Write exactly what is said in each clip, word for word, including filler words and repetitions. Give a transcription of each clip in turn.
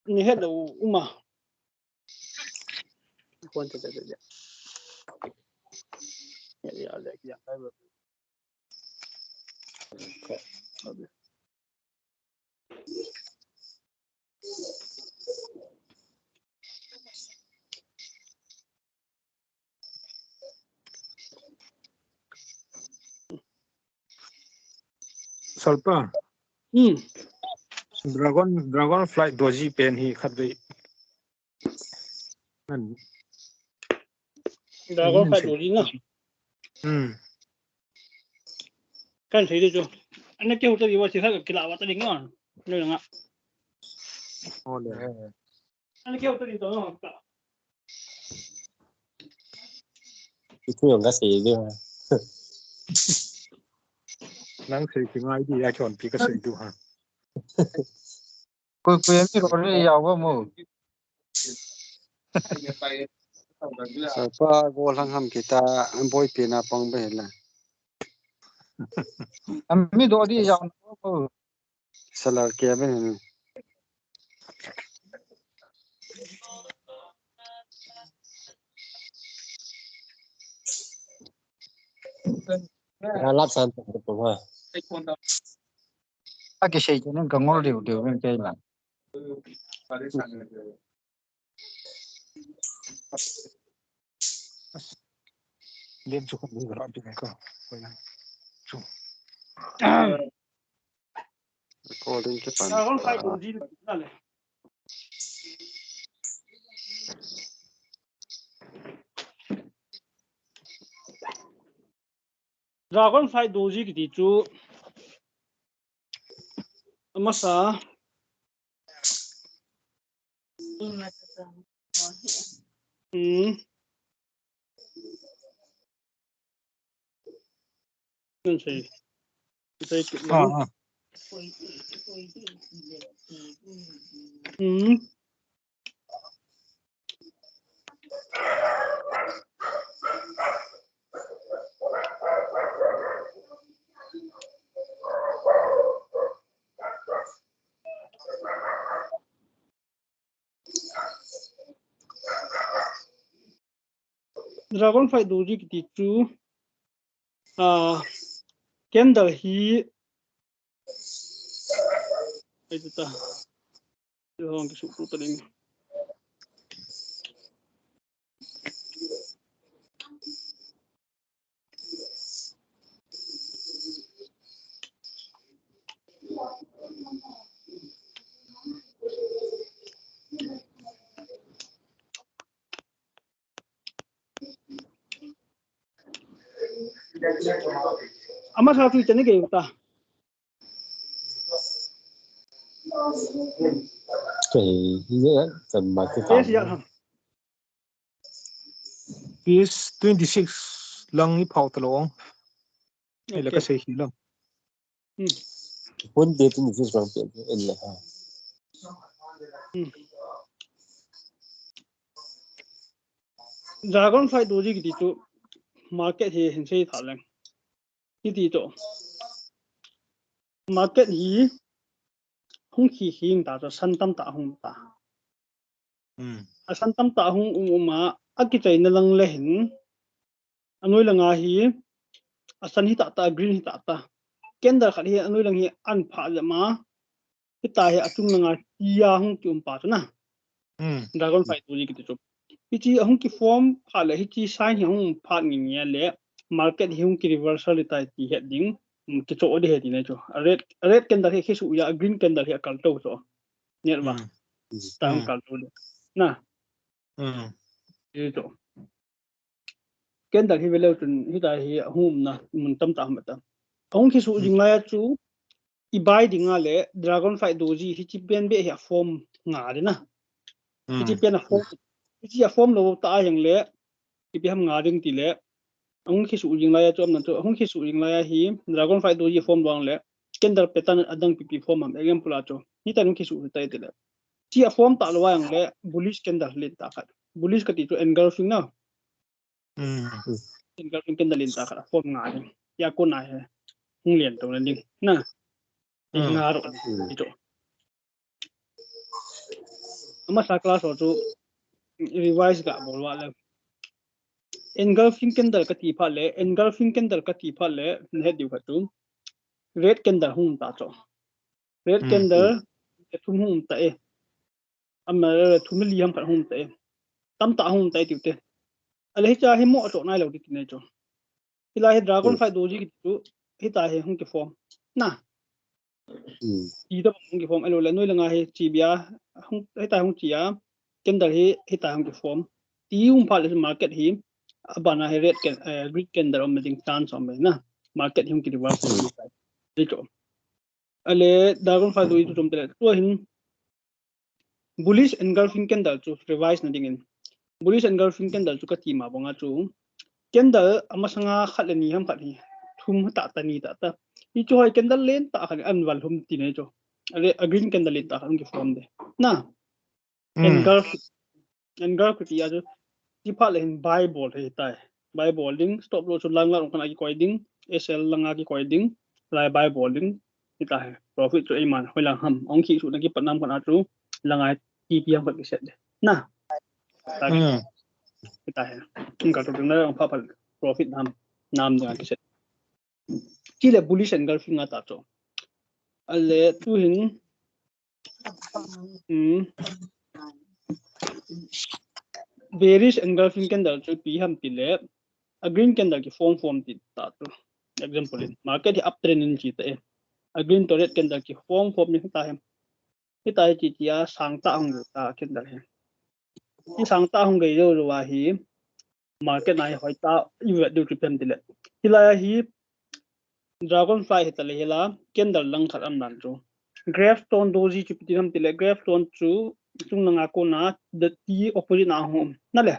Ni het lo uma. Kon te te te. Ya ya ya ya. Salpa. Hmm. Dragon, Dragonflight Doji pen hi khat vei. An. Dragonflight Doji na. Hmm. Kan sei de chu. Ana keu ta di wa si sa kila wa ta ding na. Lo nga. Ole. Ana keu ta di to no. Itu yang ka sei de ha. Nang sei ki ngai di ya chon pi ka sei du ha. Koi koi mi ro ri ya wa mo. Salpa go lang ham kita boipi na pang be la. Ami do di ya mo. Salar ke be. Ralat san ta ko ha. A kisei chu nin ka ngol diu diu ven kei la. Lim chu ko ni ga ra bi ko. Chu. Recording ke pan. Dragonflight Doji na le. Dragonflight Doji kiti chu amasa. Hmm. Kan sei. Sei ki. Ah, ah. Hmm. Dragonflight Doji kiti chu, ah, candle hi, ai ta, chu hong ki su tu ta ding. Amasa chu chani ke ta. Ke ye chan ma ke ta. Yes, ya. Page twenty-six lang i phau ta lo. Ai la ka sei hi lang. Hmm. Hun de twenty-six lang pe en le ha. Hmm. Dragonflight Doji kiti chu market hi hin sei tha leng. Kiti chu. Market hi hung khi khi ta chu san tam ta hung ta. Hmm. A san tam ta hung um um a, a kichaina lang le hin, a noi langa hi, a san hi ta ta, green hi ta ta. Candle khat hi a noi lang hi an pha le ma, hi ta hi a chung langa tia hung ki um pa chu na. Hmm. Dragonflight Doji kiti chu. Hichi a hung ki form pha le, hichi sign hi hung pha ngi ngi le, market hi hung ki reversal ta ti het ding, um, ki cho di he ti ne chu. A red, a red candle hi khi su ya, a green candle hi a kal to chu. Net wa. Hmm. Tang kal tu le. Na. Hmm. Ito. Candle hi veleu chun hi ta hi a hung na mun tam ta ma ta. Hung khi su jing lai chu i buy ding a le Dragonflight Doji hi chi pen be hi a form nga de na. Hi chi pen a form. Hi chi a form lo ta a yang le. Ipi ham nga ding ti le. Hung khi su jing lai chu am na chu. Hung khi su jing lai hi Dragonflight Doji form dong le. Candle pattern adang pipi form am example a chu. Ni ta hung khi su ta ti le. Chi a form ta lo yang le bullish candle len ta khat. Bullish kati chu engulfing na. Hmm. Engulfing candle len ta khat a form nga ding. Ya ko na he. Hung len to na ding. Na. Nga ro. Ito. Amasa class ho chu revise ga bol uva le. Engulfing candle kati phat le, engulfing candle kati phat le, nahet diu khat chu red candle hung ta chu. Red candle thum hung ta e. Ama thum li ham khat hung ta e. Tamtah hung ta e tiu te. Ale hicha hi mo chu nailou ti ne chu. Hilai hi dragonfly doji kiti chu, hitia hi hung kiform. Na. Ti ta hung kiform, alo le noi langa hi chibia, hung, hitia hung chia, candle hi, hitia hung kiform. Ti hung phat le market hi, abana hi red can, eh, green candle um ding chance um na. Market hi hung ki reverse. Ti chu. Ale dragonfly doji chu chom te le. Tua hin, bullish engulfing candle chu revise na dingin. Bullish engulfing candle chu kati ma banga chu. Candle amasanga khat le ni ham khat hi. Thum ta ta ni ta ta. Hichu hoi candle len ta khat an val thum ti ne chu. Ale a green candle len ta khat hung kiform de. Na. Engulf, engulf kiti a chu. Ti phat le hin buy bol hi tai. Buy bol ding, stop loss chu lang lang khat a kikoi ding, S L langa kikoi ding, lai buy bol ding, hitia hi. Profit chu eiman, hoi lang ham, ong khi chu na kipat nam khat a chu, langa T P ham khat kiset de. Na. Hitia hi. Ong ka chu na ong pha pha profit nam, nam ding a kiset. Chule bullish engulfing ata chu. Ale tu hin, bearish engulfing candle chu ipi ham ti le, a green candle kiform form ti ta chu. Example in, market hi uptrend in chi ta e. A green to red candle kiform form ni ta hem. Hitia hi chi chi a sang ta hung ta candle hi. Hi sang ta hung gei jou jou a hi market na hi hoi ta i vet diu chu ipi ham ti le. Hilai hi dragonfly hi ta le hila candle lang khat um nan chu. Gravestone doji chu ipi ti ham ti le gravestone chu chung langa kona the T opposite na hung um. Na le.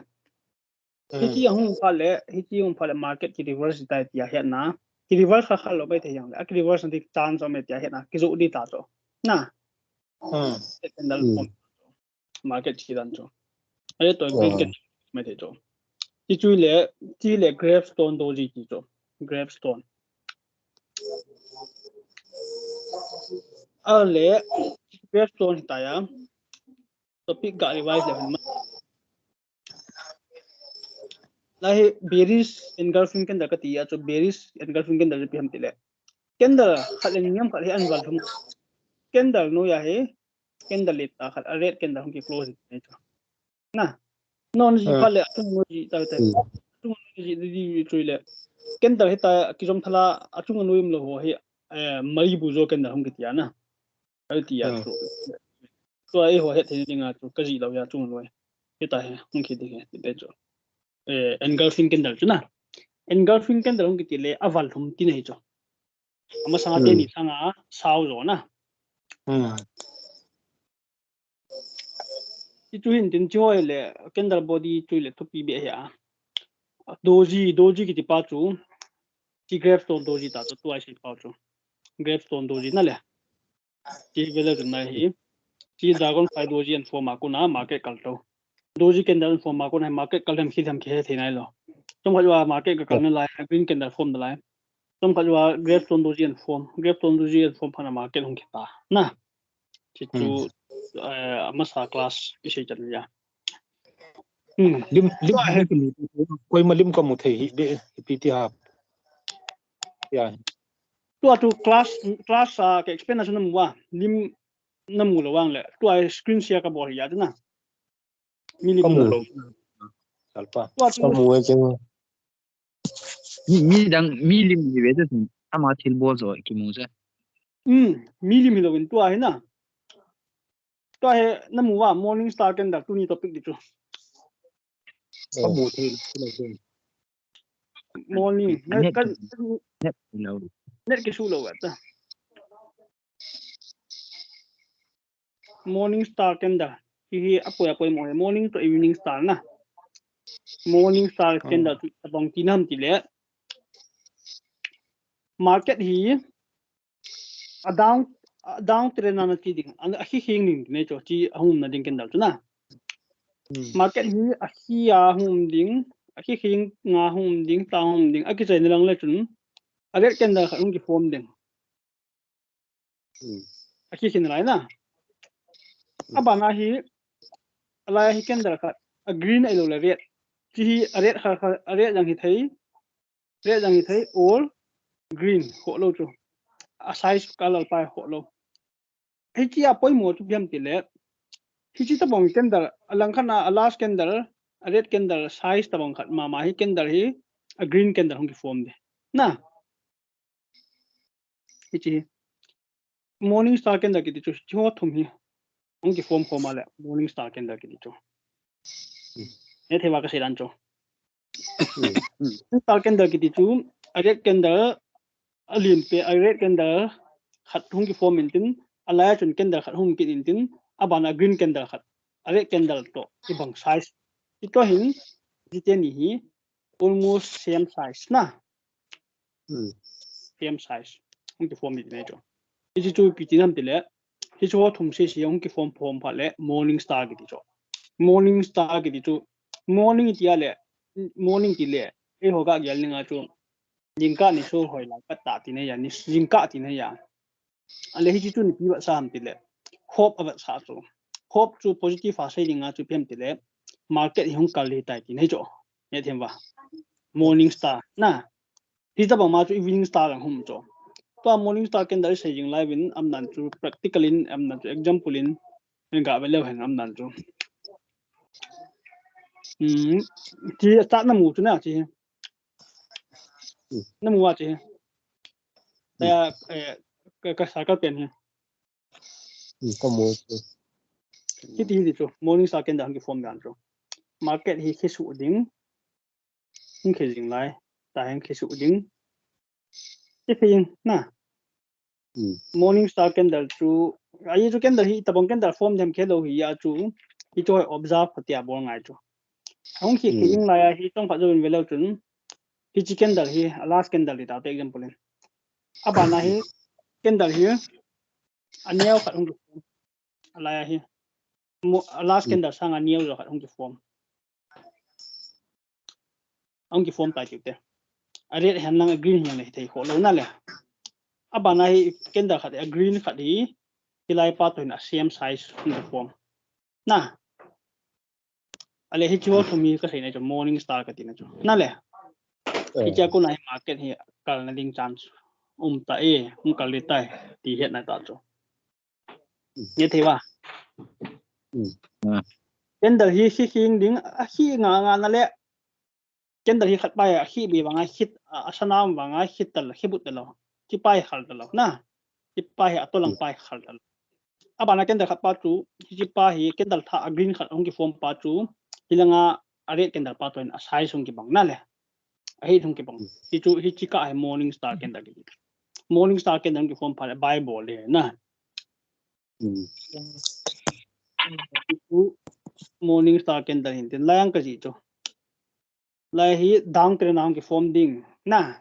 Hichi hung phat le, hichi hung phat le market ki reverse tai tia hetna. Ki reverse kha kha lou mai thei jong le. A ki reverse na di chance um e tia hetna. Ki jo di ta chu. Na. Candle form. Market chi dan chu. Ale to green candle mai thei chu. Ti chu le, ti le gravestone doji ti chu. Gravestone. Ale gravestone ta ya. Topic ga revise le hin ma. Lai hi bearish engulfing candle kati a chu bearish engulfing candle chu ipi ham ti le. Candle khat le ni ham khat hi an val thum. Candle noiya hi candle len ta khat a red candle hung ki close ni chu. Na. Non ji phat le achung noi ji ta ta. Achung noi ji di di chu le. Candle hitia kijom thala achung noi um lou ho hi, eh, mari bu jo candle hung kitia na. Ahi tia chu. Tua eiho het thei dinga chu ka ji lou ya chung lou. Hitia hi hung kiti hi ti te chu. Eh, engulfing candle chu na. Engulfing candle hung kiti le a val thum ti nei chu. Amasanga teni sanga sao jo na. Ti chu hin tin chu hoi le candle body chu le thupi be hi a. Doji, doji kiti pa chu. Chi gravestone doji ta chu tua si pa chu. Gravestone doji na le. Chi vele chu na hi. Chi dragonfly doji an form a kona market kal to. Doji candle an form a kona market kal dem khi dem khi he thei nai lou. Chom khat uva market ka kal na lai, green candle form na lai. Chom khat uva gravestone doji an form, gravestone doji an form phat na market hung kita. Na. Chi chu, eh, amasa class i sei chan ya. Lim, lim, koima lim ka mu thei hi de, ipi ti ham. Ya. Tua chu class, class a ka explain na chu na mu a, lim na mu lou vang le. Tua screen share ka bol hi ya chu na. Mi lim ka mu lou. Salpa. Tua chu ka mu e cheng. Mi, mi dang, mi lim hi ve te sun. Ama thil bol jo ki mu je. Mi lim hi lou in tua hi na. Tua hi na mu va morning star candle tuni topic di chu. Ka mu thei, thei lou. Morning. Net, net, net, net kisu lou ta. Morning star candle. Hi hi apoi apoi mo morning to evening star na. Morning star candle tu abang ti nam ti le. Market hi a down, a down trend na chi ding. A khi khing ding ne cho chi a hung na ding candle chu na. Market hi a khi a hung ding, a khi khing nga hung ding, ta hung ding. A kichai na lang le chun a red candle khat hung ki form ding. A khi khing lai na. A bana hi alai hi candle khat, a green ahilou le red. Hiche hi a red khat, khat, a red jang hi thei, red jang hi thei, or green, khoh lou chu. A size color pa khoh lou. Hiche a poimo chu ipi ham tile, hiche tabang candle, a langkhat na, a last candle, a red candle size tabang khat mama hi candle hi, a green candle hung kiform de. Na. Hiche hi. Morning star candle kiti chu, hiche ho thum hi. Hung kiform khom a le, morning star candle kiti chu. Hmm. Nahet thei uva kasei dan chu. Hmm. Morning star candle kiti chu, a red candle, a len pen, a red candle khat hung kiform intin, alai a chun candle khat hung kit intin, abana green candle khat, a red candle toh, kibang size. Hitoh hin, hiche teni hi, almost same size na. Hmm. Same size. Hung kiform ding ahi chu. Hiche chu ipi tina ham tile, hiche ho thum sese hung kiform form phat le morning star kiti chu. Morning star kiti chu. Morning iti a le, morning ti le, eiho gagel ninga chu. Jingkah ni sohoi lai pat ta tina ahi, ni jingkah tina ahi. Ale hiche chu ipi vetsah ham tile, hope avetsah chu. Hope chu positive a sei dinga chu ipi ham tile, market hi hung kal ding ahitai tina ahi chu. Nahet thei uva. Morning star na. Hitabang ma chu evening star lang hung um chu. Tua morning star candle sei jing lai uvin, aman chu practical in, aman chu example in, hin gave leu hen aman chu. Hmm, hiche start namu chu na hiche. Hmm. Namu uva hiche. Hmm. Tia, eh, ka, ka circle pen hi. Hmm, kamu chu. Hiti, hiti chu. Morning star candle hung kiform dan chu. Market hi khesuh ding. Hung khe jing lai. Tua hi khesuh ding. Hiche hi na. Hmm. Morning star candle chu. Ahi chu candle hi, tabang candle form dem khelou hi a chu. Hichu observe phatea bol ngai chu. Hung khe, khe Hmm. jing lai a hi chomkhat jouvin ve leu chun. Hiche candle hi, a last candle hi tate example in. Abana hi, candle hi, aneo khat hung kiform. Alai a hi. Mo-, a last Hmm. candle sanga aneo jo khat hung kiform. Hung kiform tai tiu te. A red hihen lang a green hihen le hithei khoh lou na le. Abana hi candle khat, a green khat hi, hilai pa toh hin a same size hung kiform. Na. Ale hiche ho thum hi kasei na chu morning star kati na chu. Na le. Eh. Hiche a kona hi market hi kalna ding chance um tai, hung kal ding tai, ti hetna ta chu. Hmm. Nahet thei uva. Hmm. Candle hi khi khing ding, a khi nga nga na le. Candle hi khat pa hi a khi bi vanga khi, a, a sana vanga khi talou, khi but talou. Hiche pa hi khal talou na. Hiche pa hi atoh lang Hmm. pa hi khal talou. Abana candle khat pa chu, hiche pa hi candle thah a green khat hung kiform pa chu, hilanga a red candle pa toh hin a size hung kibang na le. A height hung kibang. Hmm. Hichu, hiche kah hi morning star candle kiti. Morning star candle hung kiform phat le buy bol ding na. Hmm. Hichu morning star candle hin tin lai ang kaji chu. Lai hi downtrend a hung kiform ding. Na.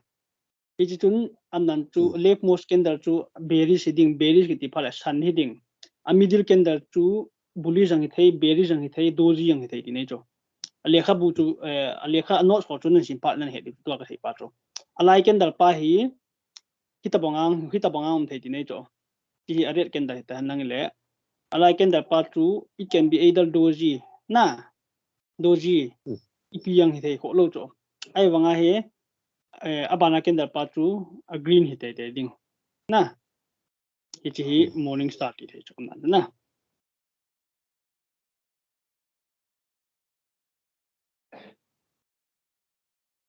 Hiche chun aman chu Hmm. leftmost candle chu bearish hi ding, bearish kiti phat le san hi ding. A middle candle chu bullish jang hi thei, bearish jang hi thei, doji jang hi thei tina ahi chu. A lekhabu chu, eh, a lekha a notes ho chu nasim phat le nahet ding tua kasei pa chu. Alai candle pa hi, hitabang a, hitabang a um thei tina ahi chu. Hiche hi a red candle hita hen lang le. Alai candle pa chu, it can be either doji. Na. Doji. Hmm. Ipi jang hithei khoh lou chu. Ahivanga hi, eh, abana candle pa chu, a green hi teitei ding. Na. Hiche hi Hmm. morning star kiti chu na. Na.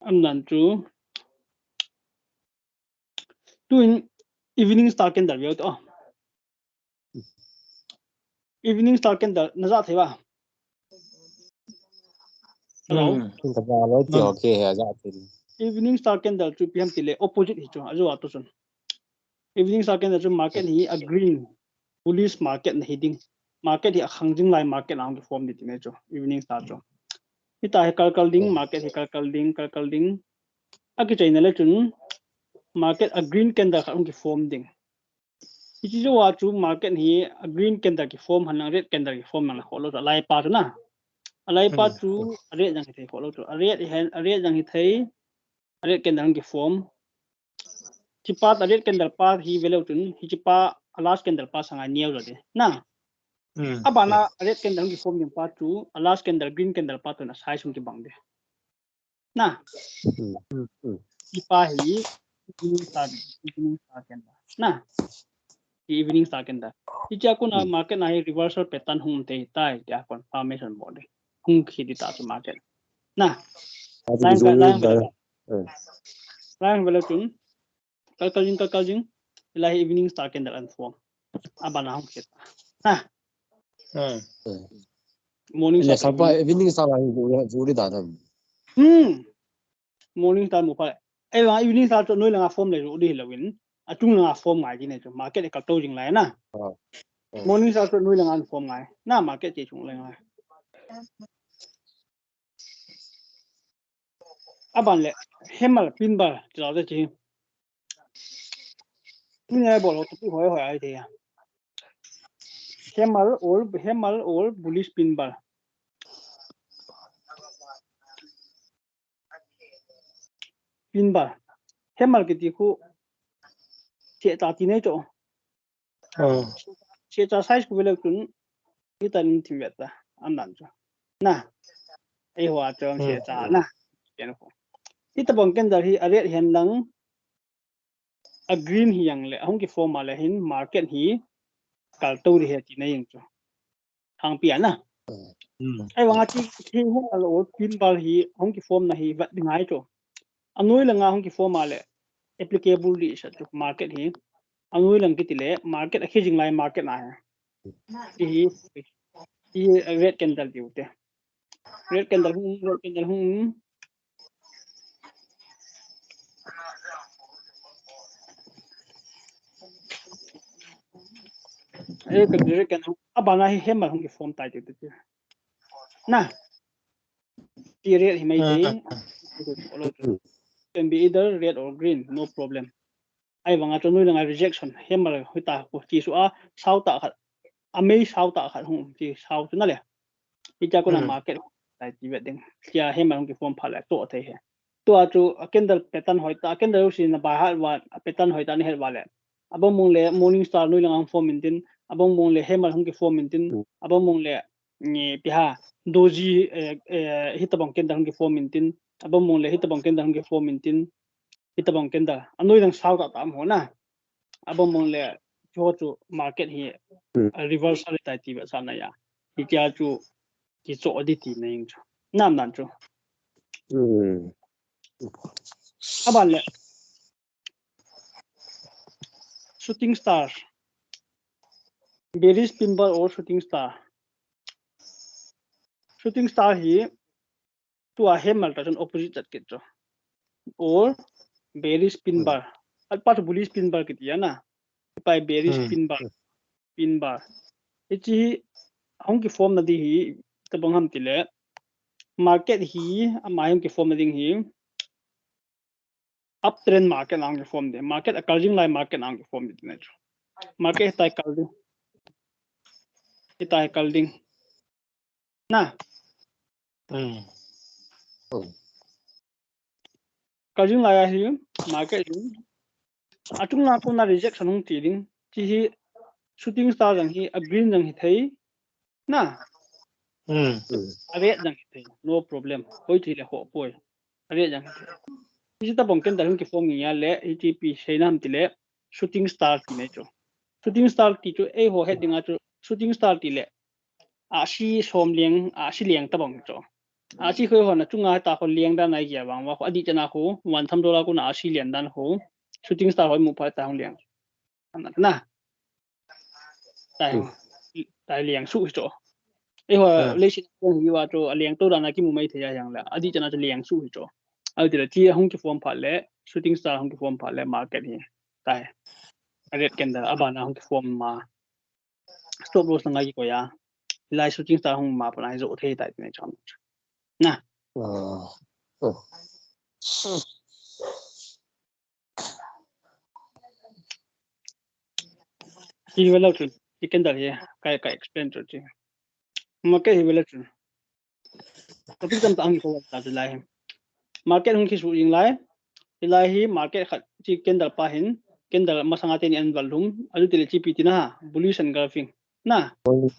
Aman chu. Tun evening star candle veu to. Evening star candle na ja thei uva. Hello? Hmm, tun ka ja lou ti Hmm. okay he ja thei. Evening star candle chu ipi ham tile opposite hi chu, ajo a toh chun. Evening star candle chu market hi a green, bullish market na hi ding. Market hi a khang jing lai market a hung kiform ding tina ahi chu, evening star chu. Hitia hi kal kal ding, Hmm. market hi kal kal ding, kal kal ding. A kichaina le chun market a green candle khat hung kiform ding. Hiche jou a chu market hi a green candle kiform hen lang red candle kiform hen lang khoh lou chu, alai pa chu na. Alai pa Hmm. chu a red jang hi thei khoh lou chu. A red hi hen, a red jang hi thei, a red candle hung kiform. Hiche pa a red candle pa hi ve leu chun, hiche pa a last candle pa sanga aneo jo ding. Na. Hmm. Abana red candle hung kiform ding pa chu, a last candle, green candle pa chu na size hung kibang ding. Na. Hmm. Hmm. Hipa hi evening star, evening star candle. Na. Hi evening star candle. Hichea kona market na hi reversal pattern hung thei tai tia confirmation bol ding. Hung khi ding ta chu market. Na. Line ka, line ka. Line ka le chun. Kal kal jing, kal kal jing. Hilai hi evening star candle an form. Abana hung khi ta. Na. Hmm. Morning star. Sapa evening star la hi ju, ju ding ta tam. Hmm. Morning star mu pha. Ei vang evening star chu noi langa form le ju ding hilou in. Achung langa form ngai ding ne chu. Market e kal to jing lai na. Ah. Hmm. Morning star chu noi langa form ngai. Na market che chung lai ngai. Aban le hammer pin bar chu la chi. Tuni a bol ho topic hoi hoi ahi thei a. Hammer or, hammer or bullish pin bar. Pin bar. Hammer kiti khu che ta ti nei chu. Hmm. Che ta size khu vele chun. Hita nin thim vet ta. Am nan chu. Na. Ei hoa chu che ta na. Ken khu. Hitabang candle hi a red hihen lang. A green hi jong le, ahung kiform a le hin market hi kal to ding ahi ti nei jong chu. Hangpi a na. Hmm. Ahivanga chi, chi hung a lo pin bar hi hung kiform na hi vet ding ahi chu. Anoi langa hung kiform a le applicable ding sa chu market hi. Anoi lang kiti le market a khi jing lai market na hi. Hi, hi red candle diu te. Red candle hung, red candle hung. Eh, ka red candle hung. Abana hi hammer hung kiform tai te te. Na. Hi red hi mai te. Can be either red or green, no problem. Ahivanga chu noi langa rejection, hammer hita khu chi su a, sao ta khat, a mei sao ta khat hung chi sao chu na le. Hitia kona market tai ti vet ding. Tia hammer hung kiform pha le to thei he. Tua chu a candle pattern hoi ta, a candle si na bai hat va, a pattern hoi ta ni het va le. Abang bang le morning star noi langa form in tin, abang bang le hammer hung kiform in tin, abang bang le ni pi ha, doji, eh, eh, hitabang candle hung kiform in tin, abang bang le hitabang candle hung kiform in tin, hitabang candle. Anoi lang sao ta tam ho na. Abang bang le chu chu market hi, hmm, a reversal tai ti vet sa na ya. Hitia chu kicho ding ti nei jong chu. Nam nan chu. Hmm. Aban le. Shooting star. Bearish pin bar or shooting star. Shooting star hi tua hammer ta chun opposite chat kit chu. Or bearish pin bar. At pa chu bullish pin bar kiti a na. Pai bearish pin bar. Pin bar. Hichi hi hung kiform na ding hi tabang ham ti le. Market hi, ama hung kiform na ding hi. Uptrend market a hung kiform ding. Market a kal jing lai market a hung kiform ding ne chu. Market hitai kal ding. Hitai kal ding. Na. Hmm. Kal jing lai a hi market hi. Achung lang kona rejection hung ti ding. Chi hi shooting star jong hi, a green jong hi thei. Na. Hmm. A red jong hi thei. No problem. Hoi ti le ho poi. A red jong hi thei. Hichi tabang candle hung kiform nge a le, hichi pi sei nam ti le, shooting star ti nei chu. Shooting star ti chu, eiho het ding a chu, shooting star ti le, a si som liang, a si liang tabang chu. A si khoi ho na chunga ta kho liang dan ai gia vang va kho, adih chana kho, one thumb dollar kona a si lian dan kho, shooting star hoi mu pha ta hung liang. Ana na. Tai, hmm, tai liang su hi chu. Eiho, ah, leiset hi va chu a liang to dan a kimu mai thei a jong le. Adih chana chu liang su hi chu. Ati le chi hung kiform pha le, shooting star hung kiform pha le market hi. Tai. A red candle, abana hung kiform ma. Stop loss na ngai koi a. Lai shooting star hung ma pa na hi jo thei tai ne chom. Na. Ah. Oh. Hi velo chu, hi candle hi, ka, ka explain chu chi. Market hi velo chu. Topic tam ta ang ko ta chu lai. Market hung kisu jing lai. Hilai hi market khat chi candle pa hin, candle masanga teni an val lum, adu tile chi pi tina ha, bullish engulfing. Na. Bullish,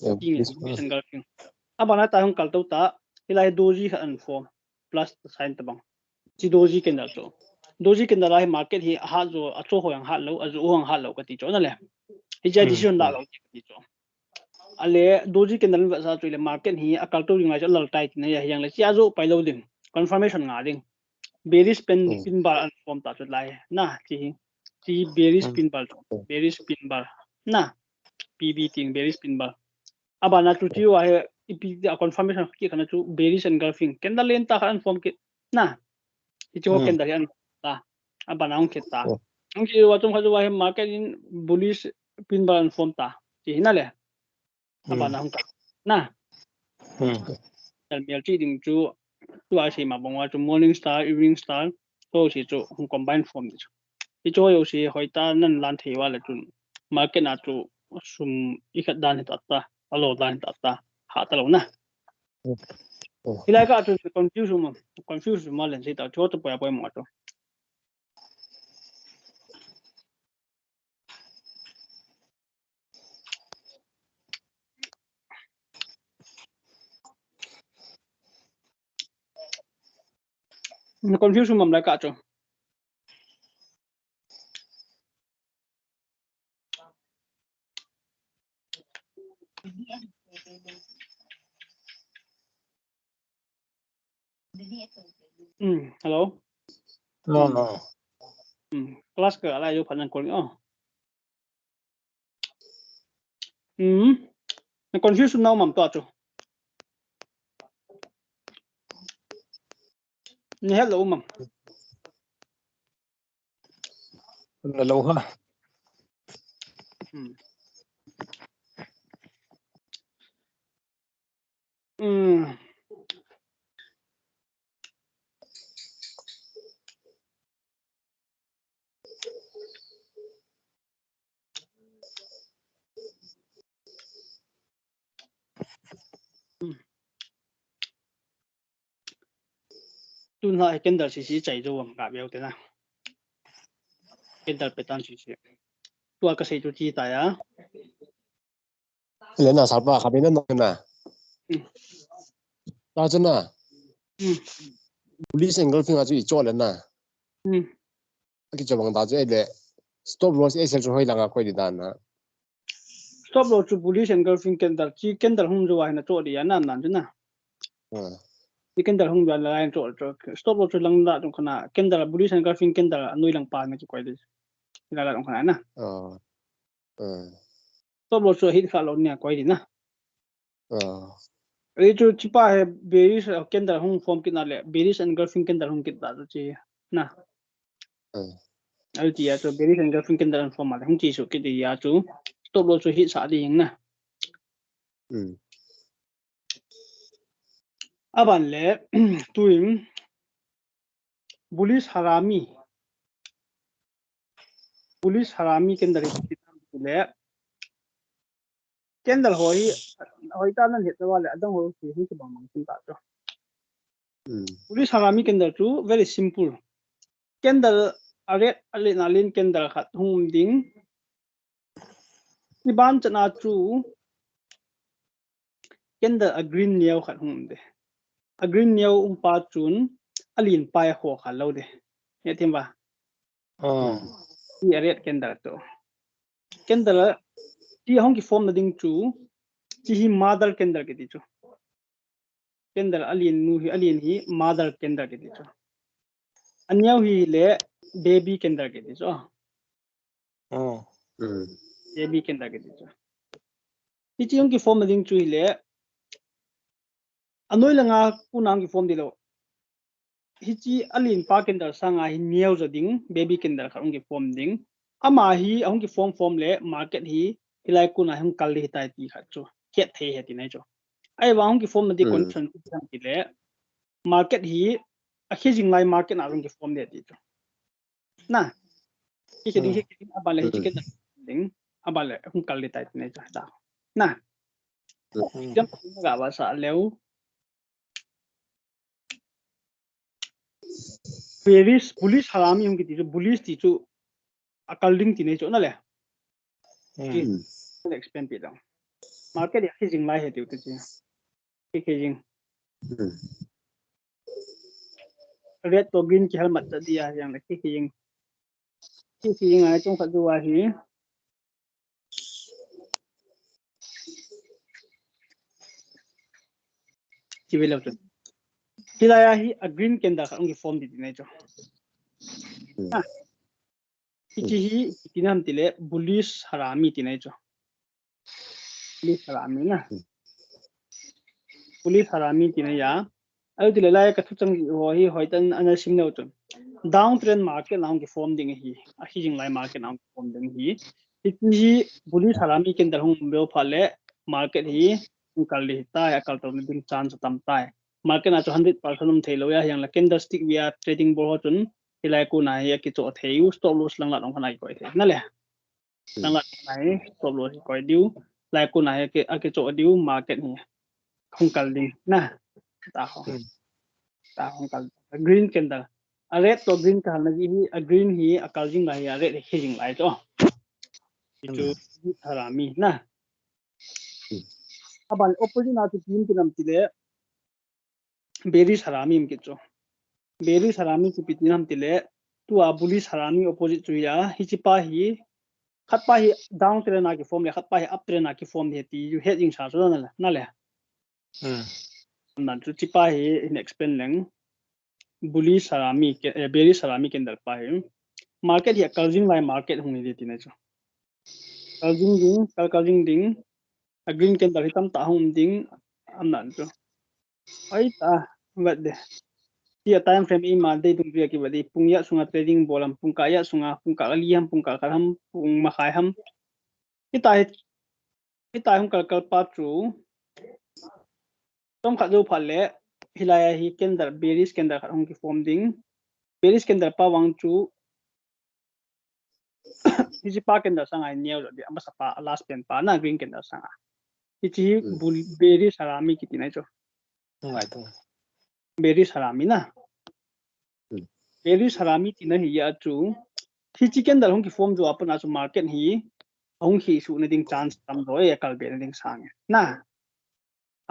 yeah, bullish engulfing. Abana ta hung kal tou ta. Hilai doji khat an form. Plus sign tabang. Chi doji candle chu. Doji candle hi market hi ahat jo, acho ho jong hat lou, ajo ho jong hat lou kati chu na le. Hiche decision la lou kati chu. Ale doji candle vasa chu le market hi akal tou ding lai chu lal tai tina ahi jongle chi ajo pai lou ding. Confirmation nga ding. Bearish pin, pin bar an form ta chu lai. Na, chi hi. Chi bearish pin bar chu. Bearish pin bar. Na. P B ting bearish pin bar. Abana chu chi wa he ipi a confirmation ki khana chu bearish engulfing. Candle len ta khan form kit. Na. Hichu candle hi an ta. Abana hung kit ta. Hung chi wa chom kha chu wa he market in bullish pin bar an form ta. Chi hi na le. Abana hung ta. Na. Candle mel chi ding chu. Chu a si ma bang wa chu morning star, evening star. Ko si chu hung combine form ni chu. Hichu ho jouse hoitah nan lan thei uva le chun market na chu sum ikhat dan hi ta ta, alo dan hi ta ta, ha ta lou na. Hilai ka chu confuse ma, confuse ma len sei ta chu ta poi poi ma chu. Na confuse mam lai ka chu. Hmm, hello? No, no. Hmm, class ka alai jo phanan kol ni o. Hmm. Na confuse na mam to chu. Ni hello mam. Hello ha. Hmm. Hmm. Tun ha candle sisi chai jo vang ka beu te na. Candle pattern sisi. Tua ka sei tu chi ta ya. Le na sapa kha be na no na. Hmm. Ta chu na. Hmm. Bullish engulfing a chu i cho le na. Hmm. A ki cho bang ta chu e le. Stop loss e sel chu hoi langa koi di dan na. Stop loss chu bullish engulfing candle, chi candle hung jo a hin a cho di a nan nan chu na. Hmm. Chi candle hung jo a line cho, cho. Stop loss chu lang da chung khana candle, bullish engulfing candle a noi lang pa na ki koi di. Ila la chung khana na. Oh. Hmm. Stop loss chu hit kha lou nia koi di na. Ah. Ei chu chi pa he bearish, uh, candle hung form kit na le, bearish engulfing candle hung kit ta chu chi na. Hmm. Ei ti a chu bearish engulfing candle hung form a le, hung chi su kit di a chu stop loss chu hit sa di hing na. Hmm. Aban le, tuin, bullish harami. Bullish harami candle hi le. Candle ho hi, hoitah nan het na le, adang ho hi, hi kibang bang kin ta chu. Hmm. Bullish harami candle chu very simple. Candle a red, a len, a len candle khat hung um ding. Iban chana chu candle a green neo khat hung um de. A green neo um pa chun a len pa a kho kha lou de. He thim ba? Oh. Hi a red candle to. Candle a, chi hung ki form na ding chu, chi hi mother candle kiti chu. Candle a len nu hi, a len hi mother candle kiti chu. A neo hi le baby candle kiti chu. Oh. Hmm. Baby candle kiti chu. Hichi hung ki form na ding chu hi le, a noi langa kuna hung ki form di lou. Hichi a len pa candle sanga hi neo ja ding, baby candle khat hung ki form ding. Ama hi, a hung ki form form le, market hi, hilai kuna hung kal di tai ti khat chu. Het thei he ti nai chu. Ahivang hung ki form na di condition chu ti le, market hi, a khi jing lai market na hung ki form di ti chu. Na. Hi khi ding, hi khi ding, aban le, hichi candle ding, aban le, hung kal di tai ti nai chu. Da. Na. Jam ga ba sa leu. Bearish, bullish harami hung kiti chu, bullish ti chu a kal ding ti nei chu na le. Hmm. Explain pi dang. Market hi akhejing lai ahi tiu te chi. Akhejing. Red to green kihal mat ta dia jeng le akhejing. Akhejing a chungkhat jou a hi. Chi ve leu chun. Hilai a hi a green candle khat hung kiform di ti nai chu. Hichi hi, iti nam tile, bullish harami ti nai chu. Bullish harami na. Bullish harami ti nai ya. Ahi tile lai ka thuchang ho hi hoitah in ana sim leu chun. Downtrend market na hung kiform ding ahi. Akhejing lai market na hung kiform ding ahi. Hichi hi bullish harami candle hung beu phat le market hi hung kal di tai, akal to ding chance tam tai. Market na chu hundred percent um thei lou ya, hiang la candlestick via trading bol ho chun, hilai kon a hi akichoh thei u, stop loss lang la dong khan akikoi thei. Na le. Lang la dong khan a hi stop loss kikoi diu. Lai kon a hi aki, akichoh diu, market hi hung kal ding. Na. Ta ho. Ta hung kal. Green candle. A red to green ka hal na ji hi, a green hi, akal jing lai hi, a red hi akhejing lai chu. Hichu harami. Na. Aban opposite na chu ipi ti nam tile. Bearish harami um kit chu. Bearish harami chu ipi ti nam tile, tua bullish harami opposite chu ya, hichi pa hi, khat pa hi downtrend a kiform le, khat pa hi uptrend a kiform di ti ju het jing sa chu na le, na le. Nan chu hichi pa hi hin explain leng, bullish harami, ke- eh, bearish harami candle pa hi. Market hi akal jing lai market hung hi di ti na chu. Kal jing ding, kal kal jing ding. A green candle hi tamtah hung um ding, aman chu. Oi ta, vet de. Tia time frame ima dei dung via kivet de, pung ya sunga trading bol ham, pung ka ya sunga, pung ka li ham, pung ka kal ham, pung makhai ham. Hitia hi, hitia hung kal kal pa chu. Chomkhat jou phat le, hilai a hi candle, bearish candle khat hung kiform ding. Bearish candle pa vang chu, hichi pa candle sanga hi neo jo di, amasa pa, last pen pa na green candle sanga. Hichi hi bull, bearish harami kiti nai chu. Ngai tu. Bearish harami na. Bearish harami tina hi ya chu. Hichi candle hung kiform jou a pat na chu market hi hung hi su na ding chance tam jo e, kal be na ding sang. Na.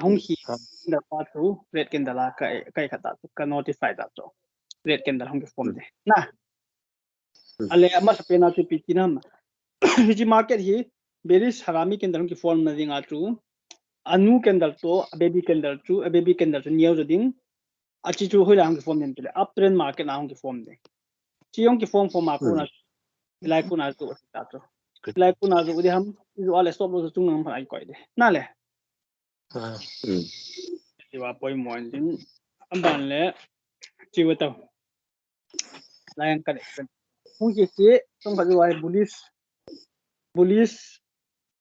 Hung hi candle pa chu red candle a ka, ka khat ta chu ka notify ta chu. Red candle hung kiform de. Na. Ale amasa pen a chu ipi ti nam. Hichi market hi bearish harami candle hung kiform na ding a chu. Anu candle to, a baby candle chu, a baby candle chu neo jo ding. Achi chu hoilai hung kiform ding tile. Uptrend market na hung kiform ding. Chi hung kiform form a kon a. Hilai kon a chu ta chu. Hilai kon a chu di ham, chu ale stop loss chung nam phan akikoi de. Na le. Chi va poimo in ding. Aban le. Chi va tau. Lai ang ka de. Hung kichi, chomkhat jou a hi bullish. Bullish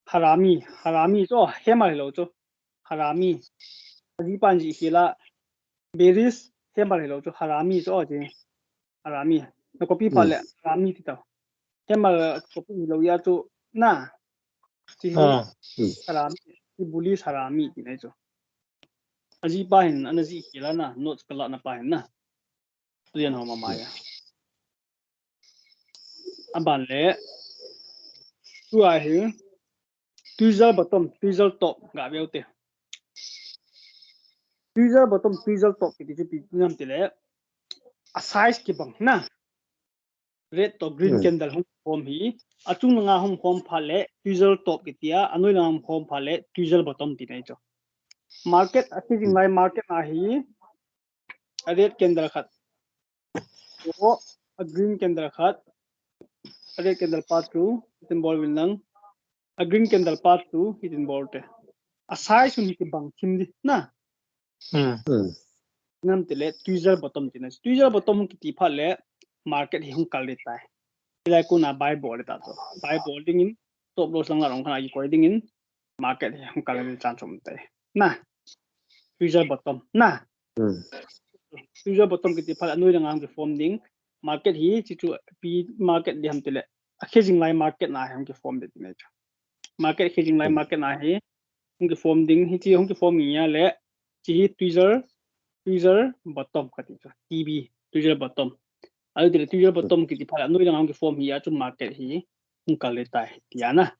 harami, harami chu, hammer hilou chu. Harami. Aji pan ji hi la. Bearish hammer hilou chu, harami chu, ji. Harami. Na copy phat le, harami ti tau. Hammer copy hilou ya chu, na. Chi hi, harami. Chi bullish harami ti nai chu. Aji pa hin, ana ji hi la na, notes ka la na pa hin na. Student ho mama ya. Aban le. Tua hi. Tweezer bottom, tweezer top, ga veu te. Tweezer bottom, tweezer top, kiti chu ipi nam tile. A size kibang na. Red to green candle hung form hi. Achung langa hung form phat le, tweezer top kiti a, anoi langa hung form phat le, tweezer bottom ti nai chu. Market, akhejing lai market a hi, a red candle khat. O, a green candle khat. A red candle pa chu, hitin bol vin lang. A green candle pa chu, hitin bol te. A size chu hi kibang thim di, na. Nam tile, tweezer bottom ti na. Tweezer bottom kiti phat le, market hi hung kal di tai. Hilai kon a buy bol di ta chu. Buy bol ding in, stop loss lang la dong khan akikoi ding in, market hi hung kal di chance um tai. Na. Tweezer bottom. Na. Tweezer bottom kiti phat anoi langa hung kiform ding. Market hi, chi chu, ipi market di ham tile. Akhejing lai market na hi hung kiform di ti nai chu. Market akhejing lai market na hi hung kiform ding, hichi hung kiform nge ya le, chi hi tweezer, tweezer bottom kati chu. T B, tweezer bottom. Ahi tile tweezer bottom kiti phat anoi langa hung kiform hi ya chu market hi hung kal di tai, ti ya na.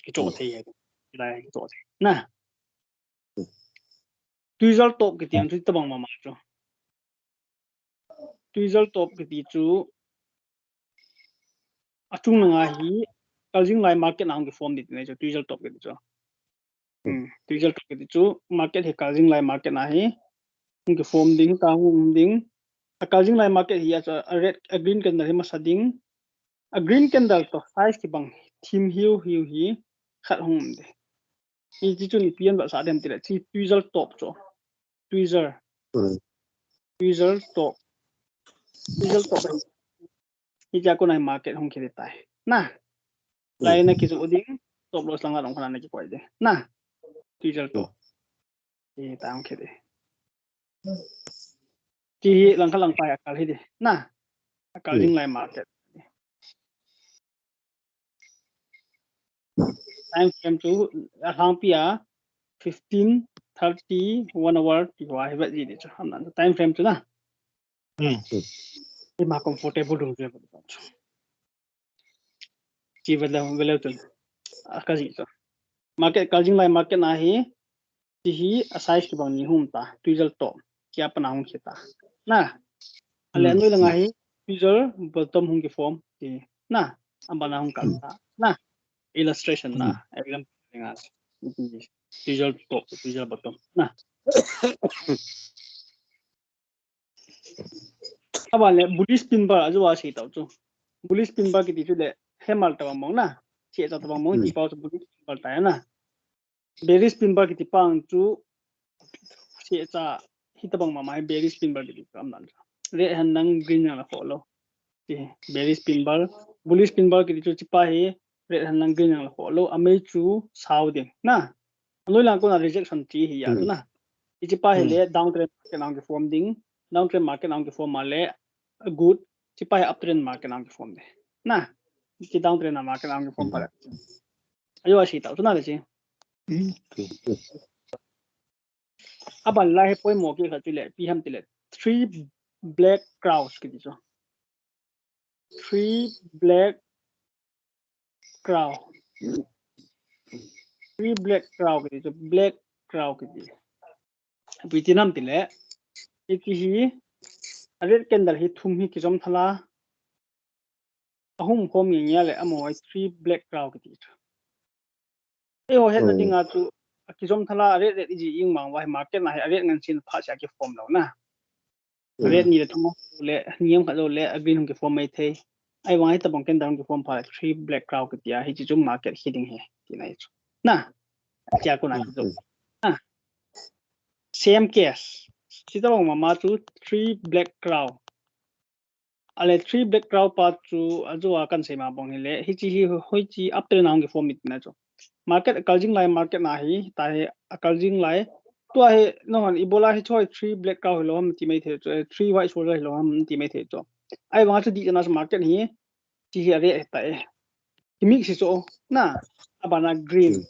Kichoh thei ya. lai to na. Tweezer top kiti ang chu tabang mama chu. Tweezer top kiti chu achung langa hi kaljing lai market na hung ki form di ti na chu tweezer top kiti chu. Hmm, tweezer top kiti chu market hi kaljing lai market na hi hung ki form ding ta hung ding. A kaljing lai market hi a chu a red, a green candle hi masa ding. A green candle to size kibang thim hiu hiu hi khat hung um de. Hichi chun ipi ahin vetsah dem tile, hichi tweezer top chu. Tweezer. Tweezer top. Tweezer top. Hichea kona hi market hung khel tai. Na. Lai na kijoh ding. Stop loss langa dong khana na kikoi ding. Na. Tweezer top. Hitia hung khel ding. Hichi hi langkhat langpai a kal hi ding. Na. A kaljing lai market. Time frame chu a lhangpi a fifteen, thirty, one hour ti ho hi vet ji ding chu. Ham nan time frame chu na. Hmm. Ima comfortable dung chu. Hichi vet leu, vet leu chun. A kaji chu. Market, kaljing lai market na hi Hichi hi a size kibang ni hung um ta, tweezer top, hichea pat na hung khel ta. Na, ale anoi langa hi tweezer bottom hung ki form ti. Na, abana hung kal ta. Na, illustration na, example nga. Tweezer top, tweezer bottom. Na. Aban le bullish pin bar ajo a sei tau chu. Bullish pin bar kiti chu le hammer tabang mong na. Hichea tabang mong ti pau chu bullish pin bar ta na. Bearish pin bar kiti pang chu hichea hitabang mama hi bearish pin bar kiti chu ham nan. Red hen lang green lang la kho lou. Ti bearish pin bar, bullish pin bar kiti chu hichea hi red hen lang green lang la kho lou. Amei chu sao ding. Na. Anoi lang kona rejection ti hi a chu na. Hichea hi le downtrend market na hung ki form ding. Downtrend market na hung ki form a le good. Hichea hi uptrend market na hung ki form ding. Na. Hichi downtrend na market na hung ki form pa le. Ajo a sei tau chu na le chi. Aban lai hi poimo kikhat chu le ipi ham tile three black crows kiti chu. Three black crow. Three black crow kiti chu, black crow kiti. Ipi ti nam tile. Hichi hi a red candle hi thum hi kijom thala. Ahung khom nge nge le amaho hi three black crow kiti chu. Eiho hetna dinga chu akijom thala a red red iji ing mang uva hi market na hi a red ngan sin phat sea ki form lou na. Red ni le thum le niam khat jou le a green hung ki form mai thei. Ahivang hitabang candle hung ki form phat le three black crow kiti a hichi chu market hi ding hi ti na hi chu. Na. Hichea kona hi chu. Na. Same case. Hitabang mama chu three black crow. Ale three black crow pa chu ajo a kan sei ma bang hi le. Hichi hi hoichi uptrend na hung ki form mi ti na chu. Market a kaljing lai market na hi, ta hi a kaljing lai. Tua hi, no han, ibola hichi hi three black crow hilou ham ti mai thei chu, eh, three white soldier hilou ham ti mai thei chu. Ahivang chu dih chana chu market hi, hichi hi a red hi ta e. Hi mix hi chu, na, abana green,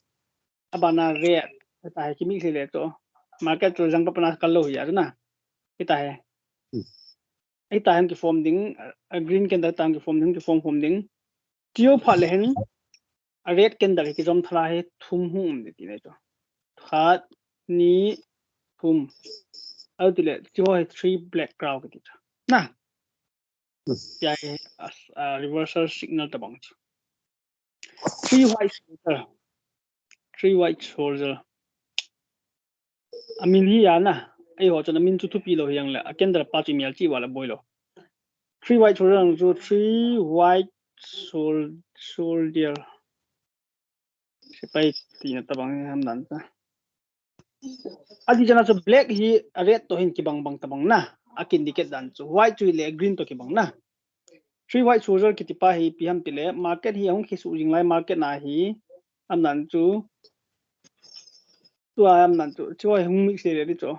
abana red, ta hi hi mix hi le chu. Market chu jang pa pa na kal lou hi a chu na. Hita hi. Hita hi hung ki form ding, a green candle ta hung ki form ding, hung ki form form ding. Hichi phat le hin, a red candle hi kijom thala hi thum hung um ding ti na chu. Khat, ni, thum. Ajo tile, hichi hi three black crow kiti chu. Na. Hichi hi, a, a reversal signal tabang chu. Three white soldier. Three white soldier. Amin hi a na. Eiho chun amin chu thupi lou hi ang le. A candle pa chu i melchih uva le boi lou. Three white soldier ang chu three white sol-, soldier. Sepai tina tabang ham dan ta. Adih chana chu black hi a red to hin kibang bang tabang na. A ki indicate dan chu. White chu le green to kibang na. Three white soldier kiti pa hi ipi ham tile market hi ahung kisuh jing lai market na hi. Ham dan chu. Tua ham dan chu. Hichi hi hung mix le le chu.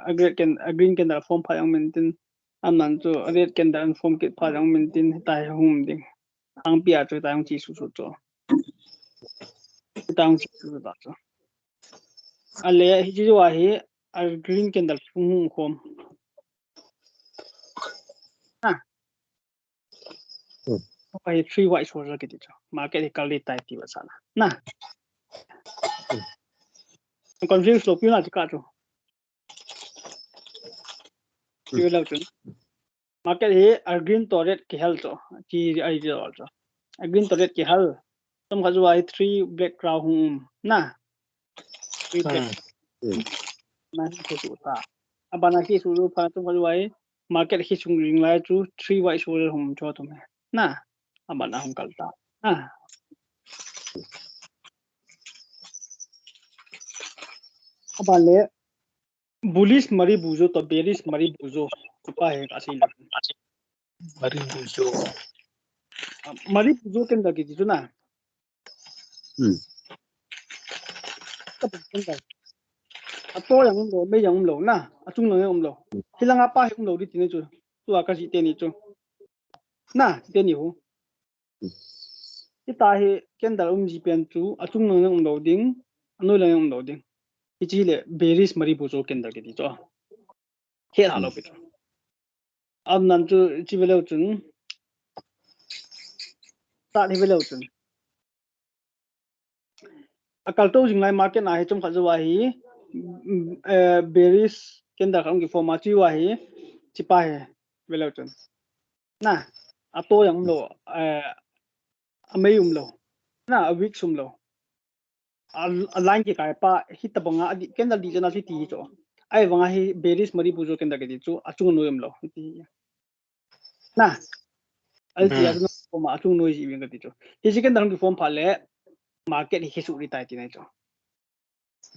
A green can-, a green candle form phat jong min tin. Ham dan chu. A red candle form kit phat jong min tin. Hita hi hung ding. Angpi a chu hita hung chi su su chu. Hita hung chi su su ta chu. Ale, hichi chu a hi, a green candle hung hung khom. Ha. Hi three white soldier kiti chu. Market hi kal ding tai ti vetsahna. Na. Confuse lou pi na chi ka chu. Pi lou chu. Market hi a green to red kihel chu. Chi ai ji lou chu. A green to red kihel. Chomkhat jou a hi three black crown hung um na. Three black. Na hi chu ta. A ban a hi chu pha chomkhat jou a hi market hi chung ring lai chu three white soldier hung um chu tu me. Na. A ban a hung kal ta. Na. A ban le bullish Marubozu to bearish Marubozu. Chu pa hi ka sei le. Marubozu. Marubozu candle kiti chu na. Hmm. Ka candle. A to jong um lou, mei jong um lou na. A chung lang jong um lou. Hi lang a pa hi um lou di ti ni chu. Tua ka ji te ni chu. Na, ti te ni hu. Hita hi candle um ji pen chu, a chung lang jong um lou ding, a noi lang jong um lou ding. Hichi le bearish Marubozu candle kiti chu. He la lou pi chu. Am nan chu chi ve leu chun. Start hi ve leu chun. A kal to jing lai market na hi chomkhat jou a hi, mm, eh, bearish candle khat hung ki form a chi a hi, chi pa hi ve leu chun. Na, a to jong um lou, eh, a mei um lou. Na, a wick um lou. A, a line kikai pa, hi tabang a, a di, candle di chana chu ti hi chu. Ai vang a hi bearish Marubozu candle kiti chu, a chung noi um lou. Ti. Na. Al ti a chu na form a chung noi ji veng kati chu. Hi ji candle hung ki form pha le market hi khesu ri tai ti nai chu.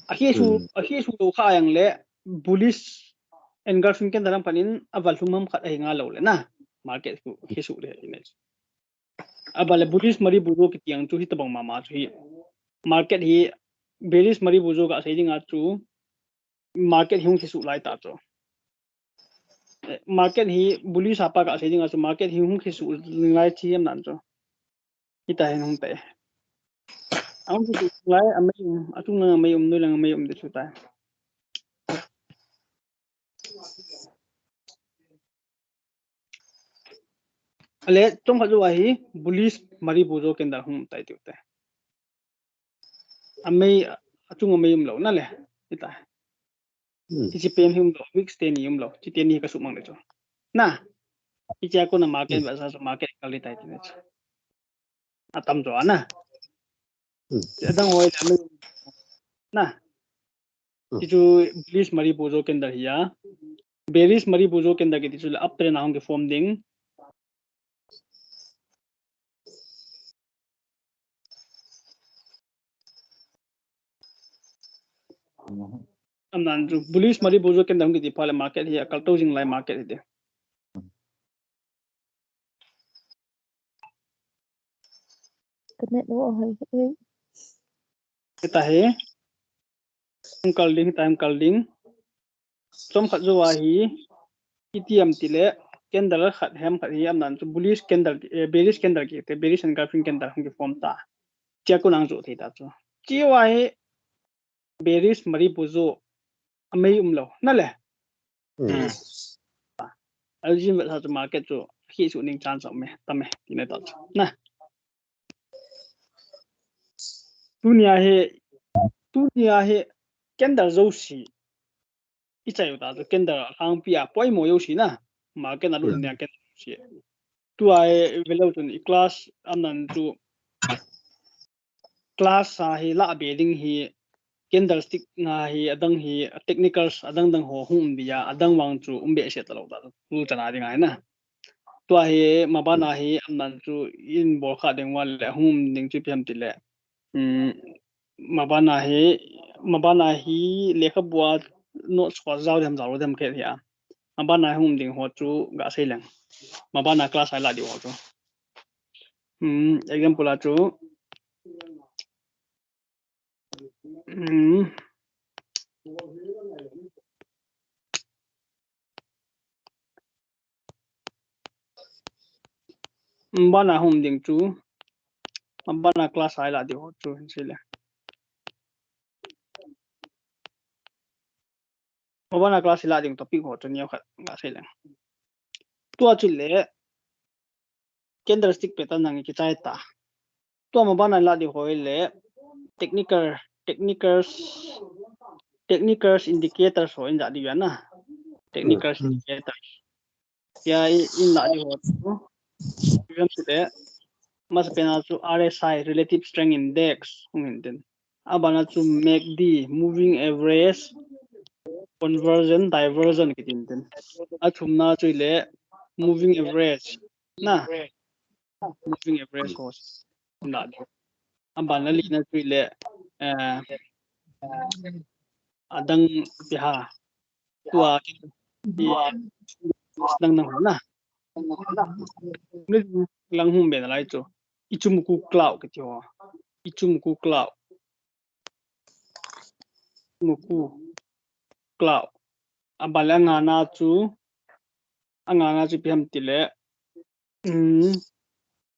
A khesu, a khesu lou kha jong le bullish engulfing candle lam khat in a val lhum ham khat a hi nga lou le na. Market khu khesu ri ti nai chu. A ban le bullish Marubozu kiti ang chu hi tabang mama chu hi. Market hi bearish Marubozu ka sei ding a chu market hi hung khesu lai ta chu. Eh, market hi bullish a pa ka sei ding a chu market hi hung khesu lai chi em nan chu. Hita hin hung te. A hung khesu lai a mei um, a chung lang a mei um, noi lang a mei um de chu ta. Ale, chomkhat jou a hi bullish Marubozu candle hung tai tiu te. A mei, a chung a mei um lou na le. Hita. Hmm. Hichi pen hi um lou, wicks te ni um lou. Chi te ni ka sumang le chu. Na. Hichi a kona market va sa market kal ri tai ti ne chu. A tam jo a na. Hmm. Adang hoi le a mei um na. Hmm. Ti chu bullish Marubozu candle hi a. Bearish Marubozu candle kiti chu le uptrend a hung ki form ding. Am nan chu bullish Marubozu candle hung kiti pha le market hi a kal to jing lai market hi de. Ka net lo a hoi e. Hita hi. Hung kal ding, hita hung kal ding. Chomkhat jou a hi. Iti am ti le candle khat hem khat hi am nan chu bullish candle, eh, bearish candle kiti, bearish engulfing candle hung ki form ta. Chi a kon a hung jou thei ta chu. Chi a hi bearish Marubozu a mei um lou. Na le. Hmm. Aljin vet ha chu market chu khesu ning chance um e, tam e, ti na ta chu. Na. Tunia hi, tunia hi candle jouse. I chai u ta chu candle hangpi a poimo jouse na. Market a lut nia candle jouse. Tua hi ve leu chun i class am nan chu class a hi la be ding hi candlestick nga hi adang hi technicals adang dang ho hung um dia adang vang chu um behseh talou ta tu chana ding ahi na. Tua hi mabana hi am nan chu in bol kha ding val le hung um ding chu ipi ham ti le. Um, mabana hi, mabana hi lekhabu a notes kho jao dem jao dem khe hi a. Mabana hung um ding ho chu ga sei leng. Mabana class a i la diu ho chu. Hmm, example a chu. Hmm. Mabana hung um ding chu. Mabana class a i la diu ho chu hin sei le. Mabana class i la ding topic ho chu neo khat ga sei leng. Tua chu le candlestick pattern nang kichai ta. Tua mabana i la ding ho le technical technicals, technicals indicators ho in ja di ya na. Technicals indicators. Ya, in la di ho. Program chu le, mas pena chu R S I, relative strength index, hung hin tin. Abana chu M A C D, moving average, conversion, diversion kitin tin. Athumna chu le, moving average. Na, moving average ho. Na, abana lina chu le, eh, adang piha. Tua, dang dang ho na. Lang hung be nalai chu. Ichimoku cloud kiti ho. Ichimoku cloud. Ichimoku cloud. Abana le angana chu. Angana chu ipi ham ti le. Um,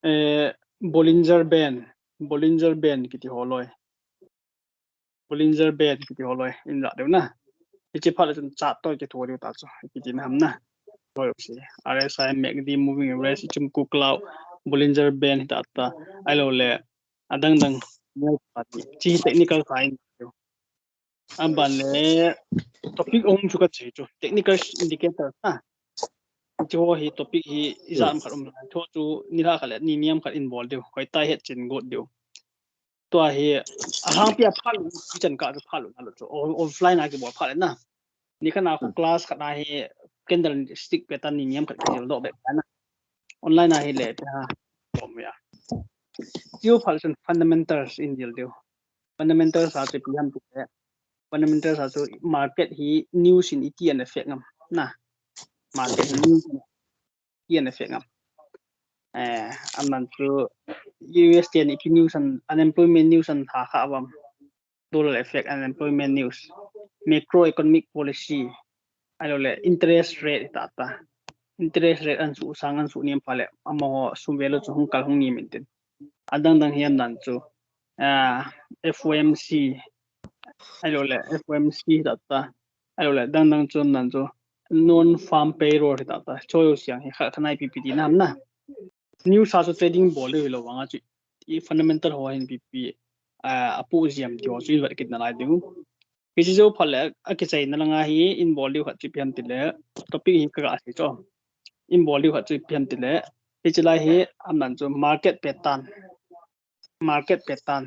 eh, Bollinger Band. Bollinger Band kiti ho loi. Bollinger Band kiti ho loi in la deu na. Hiche phat le chun chart toh kitho deu ta chu. Kiti na ham na. Loi si. R S I, M A C D, moving average, Ichimoku cloud, Bollinger Band ta ta. Ahilou le. Adang dang. Chi technical sign. Abana le topic ahung chu ka che chu. Technical indicator ha. Chu hi topic hi ijat ham khat um. Chu chu nilhah khat le ni niam khat in bol deu. Hoi tai het chin got deu. Tua hi, alhangpi a phat lou, ichan kah chu phat lou na lou chu. O-, offline a kibol phat le na. Nikhat na khu class khat na hi candlestick pattern ni niam khat kijil doh be na. Online a hi le pe ha. Bom ya. Chu phat le chun fundamentals in dil deu. Fundamentals a chu ipi ham ti le. Fundamentals a chu market hi news in iti an effect ngam. Na. Market hi news in iti an effect ngam. Eh, aman chu U S ten ipi news an, unemployment news an tha kha avam. Dollar effect, unemployment news. Macroeconomic policy. Ahilou le interest rate ta ta. Interest rate an su sang an su niam pha le. Amaho sum value chu hung kal hung niam in tin. Adang dang hi aman chu. Ah, F O M C. Ahilou le F O M C ta ta. Ahilou le dang dang chu aman chu. Non farm payroll ta ta. Cho yo siang hi kha khanai P P T na ham na. News a chu trading bol le hilou vang a chu. I fundamental ho hin P P, ah, apu jiam ti ho chu in vet kit nalai ding. Hiche jou phat le, akichai na langa hi in bol diu khat chu ipi ham ti le, topic hi ka ga sei chu. In bol diu khat chu ipi ham ti le, hiche lai hi aman chu market pattern. Market pattern.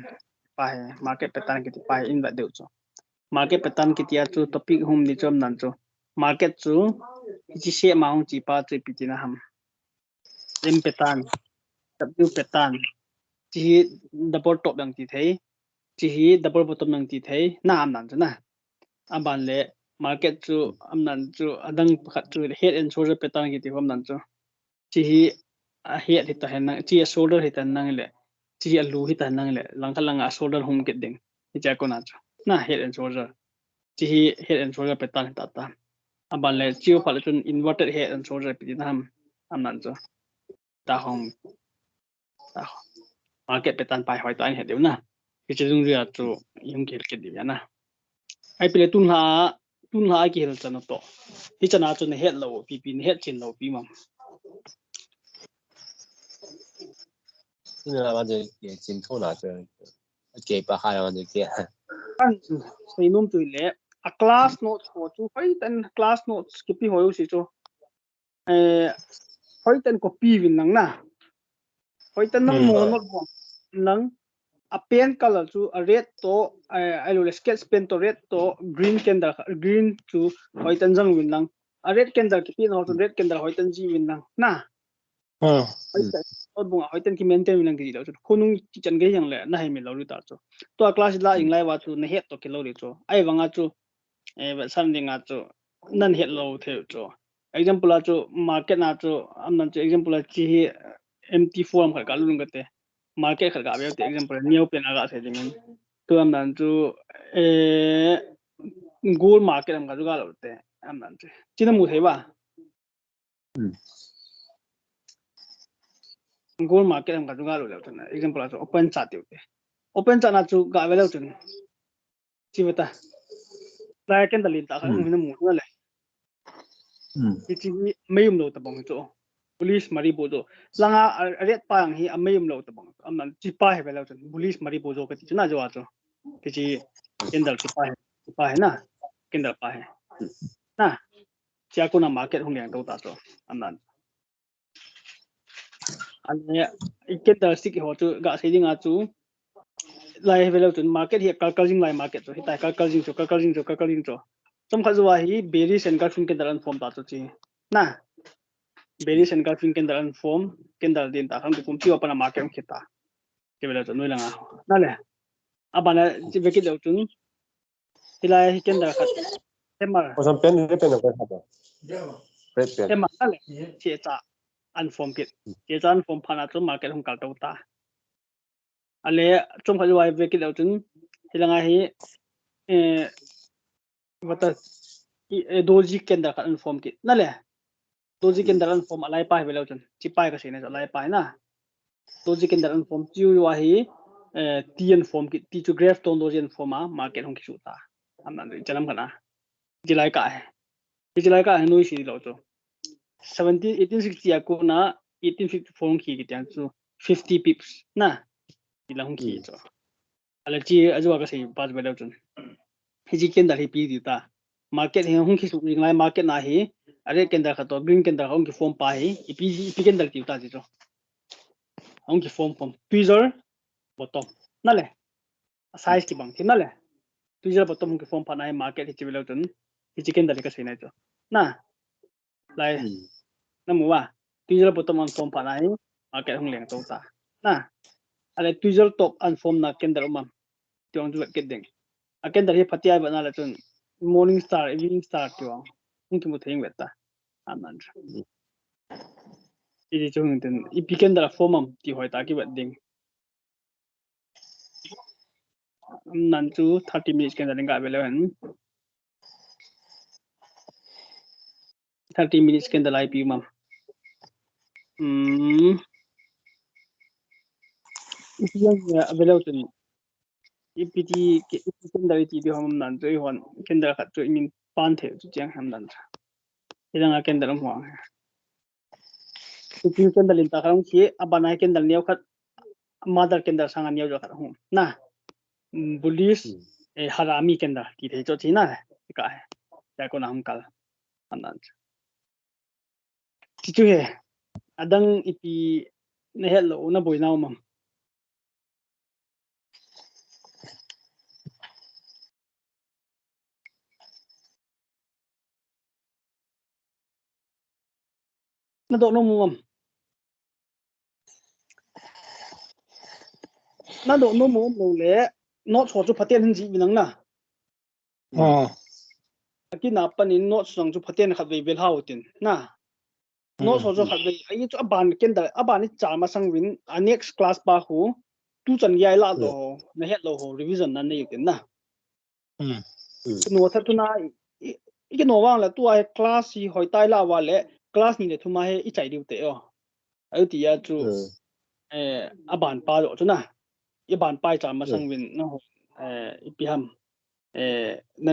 Pa hi, market pattern kiti pa hi in vet diu chu. Market pattern kiti a chu topic hum di chu aman chu. Market chu, hiche shape ma hung chi pa chu ipi ti na ham. M pattern, W pattern, chi hi double top jong ti thei, chi hi double bottom jong ti thei, na aman chu na. Aban le market chu aman chu adang khat chu head and shoulder pattern kiti ho aman chu. Chi hi a head hita hen lang, chi a shoulder hita hen lang le, chi hi a lu hita hen lang le, langkhat langa shoulder hum kit ding. Hiche a kona chu. Na head and shoulder. Chi hi head and shoulder pattern hita ta. Aban le, chi u phat le chun inverted head and shoulder ipi ti na ham. Aman chu. Ta hong. Ta hong. Market pattern pa hi hoi ta in het diu na. Hiche dungjui a chu i hung kihil kit diu na. Ai pi le tun la, tun la a kihil chan u toh. Hichan a chu na het lou pi pi, na het chin lou pi mam. Tun la ma chu chin tho na chu. Kei pa kha la ma chu kei. Kan sei nom chu le, a class notes ho chu, hoiten class notes kipe ho u si chu. Eh, hoiten copy uvin lang na. Hoiten nang mo note bol nang. A pen color chu a red toh, eh, ahilou le sketch pen toh red toh green candle, green chu hoiten jang uvin lang. A red candle kipe na ho chu red candle hoiten ji uvin lang. Na. Hoiten, notebook a hoiten ki maintain uvin lang kiti lou chu. Khonung kichan gei jang le na hei mi lou ri ta chu. Tua class la ing lai uva chu na het toh kilou ri chu. Ahivanga chu, eh, vet san ding a chu nan het lou thei chu. Example a chu market na chu, aman chu example a chi hi M T four am khat ga lut ung kate. Market khat ga ve u te example a neo pen a ga sei ding in. Tu aman chu, eh, gold market am khat chu ga lut te. Aman chu. Chi na mu thei uva. Gold market am khat chu ga lut leu chun. Example a chu open chart ti u te. Open chart na chu ga ve leu chun. Chi ve ta. Lai candle in ta kha hung na mu na le. Hichi hi mei um lou tabang chu. Bullish Maribojo. Langa a, a red pa jang hi a mei um lou tabang. Aman chi pa hi ve leu chun. Bullish Maribojo kati chu na jo a chu. Hiche candle chu pa hi, pa hi na. Candle pa hi. Na. Chia kona market hung leng tou ta chu. Aman. Ahile, i candlestick ho chu, ga sei ding a chu, lai ve leu chun market hi kal kal jing lai market chu, hitia kal kal jing chu, kal kal jing chu, kal kal jing chu. Chomkhat jou a hi bearish engulfing candle ana form ta chu chi. Na. Bearish engulfing candle ana form, candle din ta khang tu pum chi a pat a market hung khit ta. Kei ve leu chun noi langa. Na le. Abana chi ve kit leu chun. Hilai hi candle khat. Hammer. Ko sam pen, pen ko ha ba. Pen, pen. Hammer na le. Checha ana form kit. Checha ana form phat na chu market hung kal tou ta. Ahile, chomkhat jou a ve kit leu chun. Hilanga hi, eh, vata, i, eh, doji candle khat ana form kit. Na le. Doji candle ana form a lai pa hi ve leu chun. Chi pa hi ka sei na chu a lai pa hi na. Doji candle ana form chu a hi, eh, T ana form kit, T chu gravestone doji ana form a, market hung kisuh ta. Aman, chalam kana. Hiche lai ka hi. Hiche lai ka hi noi sei lou chu. Seventeen, eighteen sixty a kona, eighteen fifty-four hung khi kiti a chu. Fifty pips na. Ti la hung khi chu. Ahile chi a jou a ka sei pa chu ve leu chun. Hiche candle hi ipi ti ta. Market hi hung kisuh jing lai market na hi. A red candle khat toh, green candle khat hung ki form pa hi. Ipi, ipi candle ti ta ti chu. Hung ki form form. Tweezer bottom. Na le. Size kibang thei na le. Tweezer bottom hung ki form phat na hi market hiche ve leu chun. Hiche candle hi ka sei na chu. Na. Lai. Na mu a. Tweezer bottom ana form phat na hi. Market hung leng tou ta. Na. Ahile tweezer top ana form na candle um am. Ti vang chu vet kit ding. A candle hi phatea i vet na le chun. Morning star, evening star ti vang. Hung kimu thei vet ta. Aman. Hiche chu hung tin. Ipi candle form am ti hoi ta ki vet ding. Nan chu thirty minutes candle ga ve leu hen. Thirty minutes candle ipi um am. Hmm. Ipi yang ya ve leu chun. Ipi ti, ipi candle ti di hom nan chu i hon candle khat chu i min pan thei chu chiang ham nan. Hilanga candle um hung. Ipi candle in ta khat hung khi, abana candle neo khat, mother candle sanga neo jo khat hung. Na. Bullish, eh, harami candle ti thei chu chi na. Ka he. Ka kona hung kal. Anan. Ti chu he. Adang ipi na het lou, na boi nau mam. Na doh nom um am? Na doh nom um lou le, notes ho chu phaten hin jih uvin lang na. Hmm. Akina panin notes jong chu phaten khatvei vel hau tin na. Notes ho chu khatvei, ahi chu aban candle, aban i chal masang uvin, a next class pa khu, tu chan gei a i lah doh ho, na het lou ho, revision na nei u tin na. Hmm. Kino tha tuna, i, i kino vang le tua hi class hi hoitah i lah uva le, class ni le thum a hi i chai diu te o. Ahi tia chu, eh, aban pa doh chu na. I ban pa i chal masang uvin na ho, eh, ipi ham, eh, na